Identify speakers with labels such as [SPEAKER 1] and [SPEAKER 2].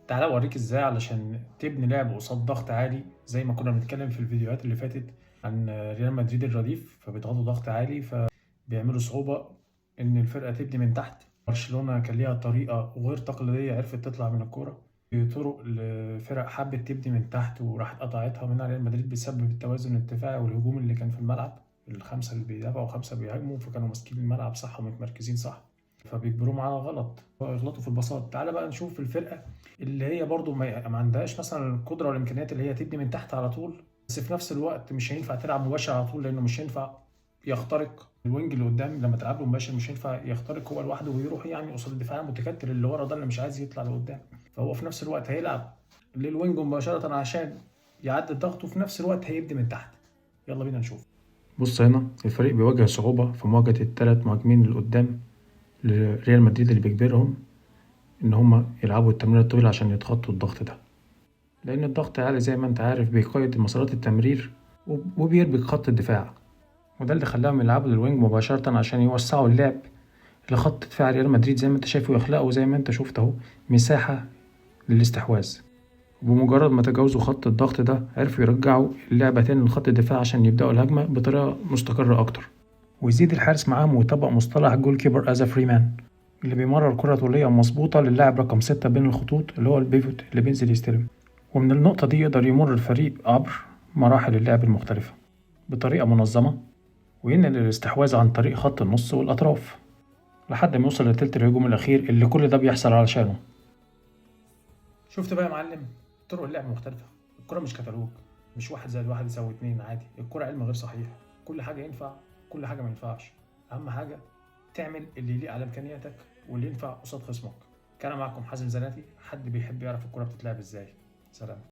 [SPEAKER 1] تعالى اوريك ازاي علشان تبني لعب قصاد ضغط عالي، زي ما كنا بنتكلم في الفيديوهات اللي فاتت عن ريال مدريد الرديف، فبيضغطوا ضغط عالي فبيعملوا صعوبة ان الفرقة تبني من تحت. برشلونة كان ليها طريقة غير تقليدية عرفت تطلع من الكورة، طرق لفرق حبت تبني من تحت وراحت قطعتها منها ريال مدريد بسبب التوازن الدفاعي والهجوم اللي كان في الملعب، الخمسة اللي بيدافعوا وخمسة بيهاجموا، فكانوا ماسكين الملعب صح ومتمركزين صح، فبيجبروهم على غلط يغلطوا في الباصات. تعالى بقى نشوف الفرقة اللي هي برضو ما عندهاش مثلا القدرة والإمكانيات اللي هي تبني من تحت على طول، بس في نفس الوقت مش هينفع تلعب مباشر على طول، لأنه مش هينفع يخترق ال wing اللي قدام لما تلعب له مباشر، مش هينفع يخترق هو لوحده ويروح يعني قصاد الدفاع المتكتل اللي ورا ده اللي مش عايز يطلع لقدام. فهو في نفس الوقت هيلعب لل wing مباشرة عشان يعدي الضغط، وفي نفس الوقت هيبني من تحت. يلا بينا نشوف. بص هنا الفريق بيواجه صعوبة في مواجهة الثلاث مهاجمين اللي قدام لريال مدريد، اللي بيجبرهم ان هما يلعبوا التمرير الطويل عشان يتخطوا الضغط ده، لان الضغط عالي زي ما انت عارف بيقيد مسارات التمرير وبيربك خط الدفاع، وده اللي خلاهم يلعبوا لل wing مباشرة عشان يوسعوا اللعب لخط دفاع ريال مدريد زي ما انت شايف، ويخلقوا زي ما انت شفت اهو مساحة للاستحواذ. وبمجرد ما تجاوزوا خط الضغط ده عرفوا يرجعوا اللعبة تاني لخط الدفاع عشان يبدأوا الهجمة بطريقة مستقرة أكتر، ويزيد الحارس معاهم ويطبق مصطلح goalkeeper as free man، اللي بيمرر كرة طولية مظبوطة للاعب رقم 6 بين الخطوط اللي هو ال pivot اللي بينزل يستلم، ومن النقطة دي يقدر يمر الفريق عبر مراحل اللعب المختلفة بطريقة منظمة، وينقل الاستحواذ عن طريق خط النص والأطراف لحد ما يوصل لتلت الهجوم الأخير اللي كل ده بيحصل علشانه. شفت بقى يا معلم، طرق اللعب مختلفة، الكرة مش كتالوج، مش 1 + 1 = 2 عادي، الكرة علم غير صحيح، كل حاجة ينفع كل حاجة ما ينفعش. أهم حاجة تعمل اللي يليق على إمكانياتك واللي ينفع قصاد خصمك. كان معكم حازم زناتي، حد بيحب يعرف الكرة بتتلعب ازاي. سلام.